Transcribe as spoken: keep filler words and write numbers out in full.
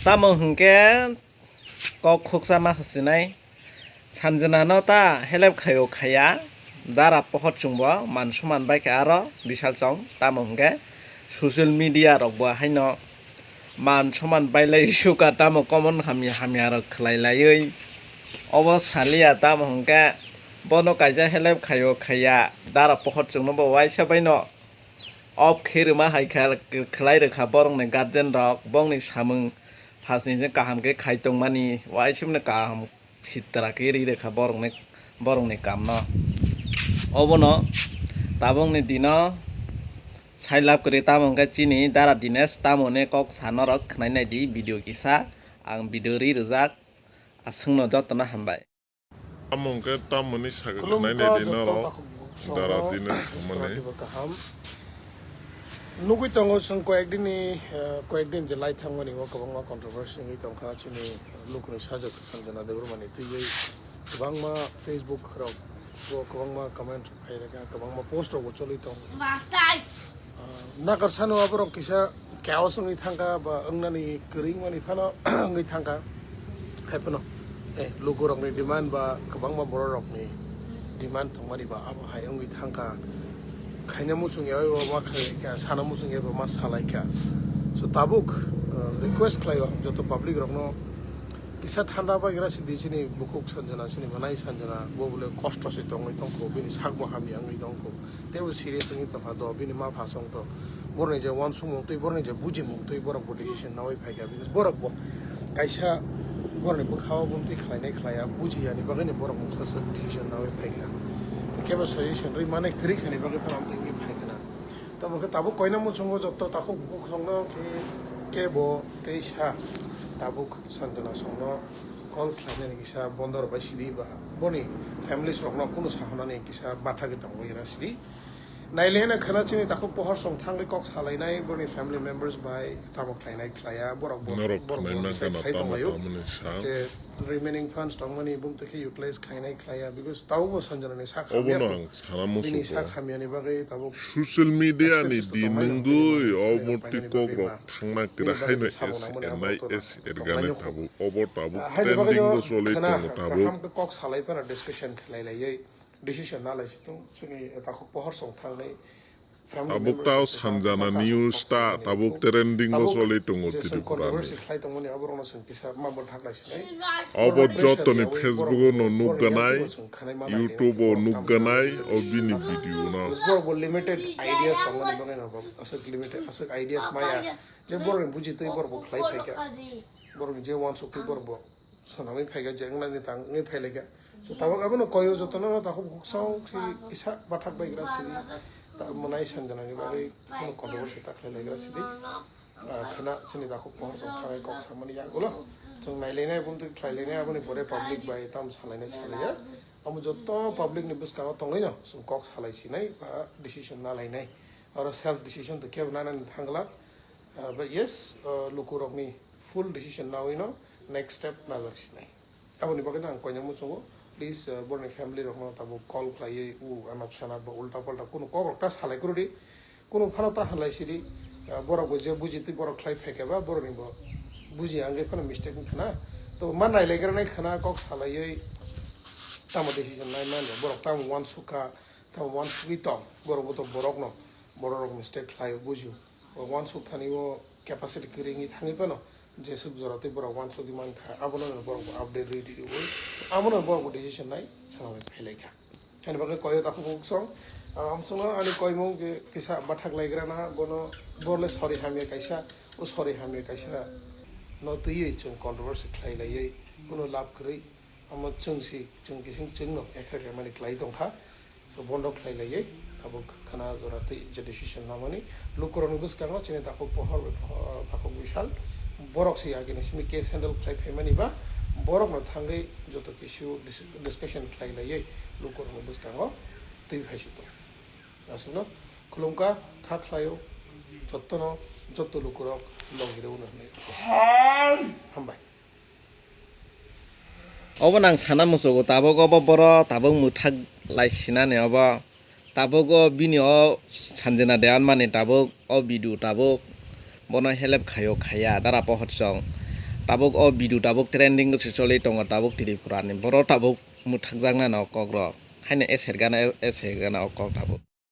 Tamo hwnkhe kok khuksa masa sinai. Sanjana no ta help khaio khaya. Dara pohor chwngbo man soman bai khe aro bisal chong. Tamo hwnkhe social media rok bo haino man soman bailai suka tamo common hamya hamya rok khlai laiwi. Obo saliya tamo hwnkhe bono kaisa help khaio khaya. Dara pohor chwngno bo waisa baino off khe rwma hai kha, khlai rwkha borokni guardian rok, bongni samung phasni je kaham khe khai tongmani, waisubni kaham sitra khe ri rwkha borokni, borokni kamno. Obono tabukni dino sai lab kwrwi tamo hwnkhe chini Dara Dinesh tamoni kok sa norok khwnai nai di video kisa, ang video ri rwjak, aswkno jotono hambai. Tamo hwnkhe tamoni sakha khwnai nai di norok, Dara Dinesh thangmani. Nugui tongo chwng koyekdinni, eh, koyekdin je lai thangmani o kwbangma controversy wngwi tongkha chini lukuni sajwk Sanjana Debbarmani twiwi kwbangma Facebook rok o kwbangma comment phairokha, kwbangma post rokbo choli tongo. Ah, nakarsano aborok kisa chaos wngwi thangkha ba wngnani kwrwi wngmani phano wngwi thangkha. Hai phano, eh, lukurokni demand ba kwbangma bororokni demand tongmani ba abo hai wngwi thangkha. Khaina muchung ya bai bo ma khlai kha, sana muchung ya bai bo ma salai kha. So tabuk, ah, request khlaio ang joto public rokno kisa thanda bagra sidi chini bukhuk Sanjana, chini manai Sanjana, bo bole kosto se tongwi tongkho, bini sakbo hamya wngwi tongkho. Teibo serious wngwi tongkha do, bini ma pha song to. Borokni je uansukmung twi, borokni je bujimung twi, borok bo decision naui phaikha. Because borok bo kaisa borokni bwkhao bumtwi khlainai khlaiya, bujiyani bagwino borok mungsa swk decision naui phaikha. Kebo suggestion rwi mane kwrwi khani bagwi phano amtwi wngwi phaikha na. Tamo khe tabuk koina muchungo jotto takhuk bukhuk songno khe kebo tei sa tabuk Sanjana songno call khlainani kisa bondo rwbai sidi ba boni families rokno kunu sahonani kisa bathagwi tongwi ra sidi. Nailena khana chini takhuk pohor song thangwi kok salainai boni family members bai tamo khlainai khlaiya borok bo-, Norok borok khwnai bo masa decide no khai tamo tonglaio. Tamoni sa. Je remaining funds tongmani bumtwi khe utilize khlainai khlaiya because tabuk bo Sanjanani sak hamya. Obono ang sana muchungo. Bini sak hamyani bagwi tabuk social media ni expenses to din tongmani nungwi tongmani o murti painani kok bagwi rok ma. Thangna bini kwrwi bagwi haino twi sabo S nangmani N I abo to S nang-, ergani tongmani tabuk. Obo tabuk ah, haini bagwi trending no bo choli khana tongo tabuk. Kaham khe kok salai phano discussion khlai laiwi decision na lai si tung chini takhuk pohor song thangnai. Tabuk tao Sanjana news ta tabuk trending o choli tongo Tripura ni. Obo jotoni Facebook o no nukganai, YouTube o nukganai, o bini video no. Borok bo limited ideas tongmani bagwi no aswk limited, aswk ideas maya. Je borok ni buji twi borok bo khlai phaikha. Borok ni je uansuk twi borok bo. Swnamwi phaikha je wngnani tang wngwi phailaikha. So tabuk abono koyo jotono takhuk bukhuk song si kisa bathak baigra sidi. Ta mwnai Sanjanani bagwi kheno controversy ta khlailaikra sidi. Ah, khana chini takhuk pohor song thangai kok samani yagulo. Chwng nailainai bumtwi khlailainai aboni pore public bai tam salainai salaiya. Amo jotto public ni bwskango tongwino chwng kok salai sinai ba decision na lainai. Oro self decision to kebo nanani thangla. Ah, but yes, ah, lukurokni full decision nawino next step najak sinai. Aboni bagwi no ang koina muchungo, please, uh, borokni family rokno tabuk call khlaiwi u anap sanap ba ulta palta kunu kok rok ta salai kwrwdi. Kunu phano ta halai sidi, uh, borok bo je buji twi borok khlai phaikha ba borokni bo buji angwi phano mistake wngkha na. To ma nailaigra nai khana kok salaiwi tamo decision nai manya borok tamo uansukha, tamo uansugwi tong borok bo to borokno borok rok mistake khlaio bujio. O uansuk thani o capacity kwrwi wngwi thangwi phano jeswk jora tei borok uansugwi mankha, abono no borok bo update rwi rwi rwi. Abono borok bo decision nai swnamwi phailaikha. Haini bagwi koyo takhuk bukhuk song, ah, amsongno ani koimung je kisa bathak laigrana bono borle sorry hamya kaisa, o sorry hamya kaisa no twiwi chwng controversy khlai laiwi kuno lab kwrwi. Omo chwng si, chwng kising chwngno ekha khe mani khlai tongkha. So, bondo khlai laiwi, abo khana jora twi je decision namani. Lukurokni bwskango chini takhuk pohor, pohor, takhuk bisal. Borok si agini simi case handle khlai phaimani ba, borokno thangwi joto kisu dis-, discussion khlai laiwi lukurokni bwskango twi phai si tong. Aswkno khulumkha, kha khlaio, jottono, jotto lukurok logi rwno hwnwi. Hambai. Obo nang sana musugo tabuk obo boro tabuk mwthak lai sinani obo tabuk o bini o Sanjana Dewan mani tabuk o bidu tabuk bono help khaio khaya dara pohor song Tabuk o video tabuk trending o se choli tongo tabuk Tripura ni. Boro tabuk mwthakjaknai no kok rok. Haino eser gana, eser gana o kok tabuk.